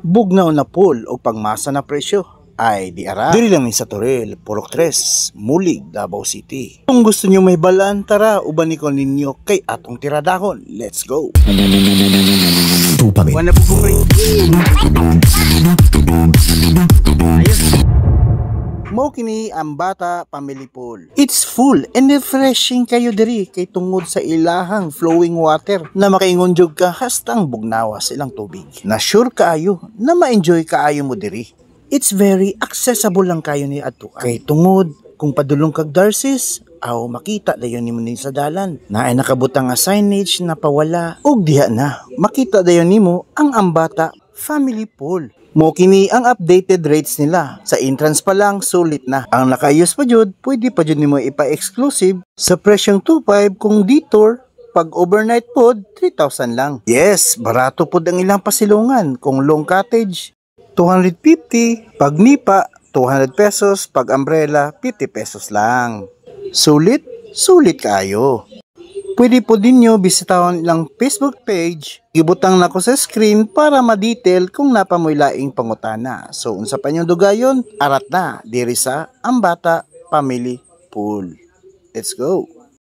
Bugnaw na pool o pangmasa na presyo ay di ara. Diri lang ni sa Toril, Purok 3, Mulig, Davao City. Kung gusto niyo may balaan, tara, uban ko ninyo kay atong tiradahon. Let's go! Dopamine. Wala po ko, pre. Ayos. Mao kini ang Bata Family Pool. It's full and refreshing kayo diri kay tungod sa ilahang flowing water na makaingon jud ka hastang bugnawa sa ilang tubig. Na sure kaayo na ma-enjoy kaayo mo diri. It's very accessible lang kayo ni adto. Kay tungod kung padulong kag Darcis, aw makita dayon nimo ni sa dalan. Naay nakabutang nga signage na pawala ug diha na makita dayon nimo ang Ambata Family Pool. Mo kini ang updated rates nila. Sa entrance pa lang, sulit na. Ang nakaayos pa jud, pwede pa jud nimo ipa-exclusive sa presyong 2.5 kung detour. Pag overnight pod, 3,000 lang. Yes, barato pod ang ilang pasilungan. Kung long cottage, 250. Pag nipa, 200 pesos. Pag umbrella, 50 pesos lang. Sulit? Sulit kayo. Pwede po din nyo bisitahon ilang Facebook page. Ibutang nako sa screen para ma-detail kung naa pa moy laing pangutana. So unsa pa nyo dugayon, arat na diri sa Ambata Family Pool. Let's go!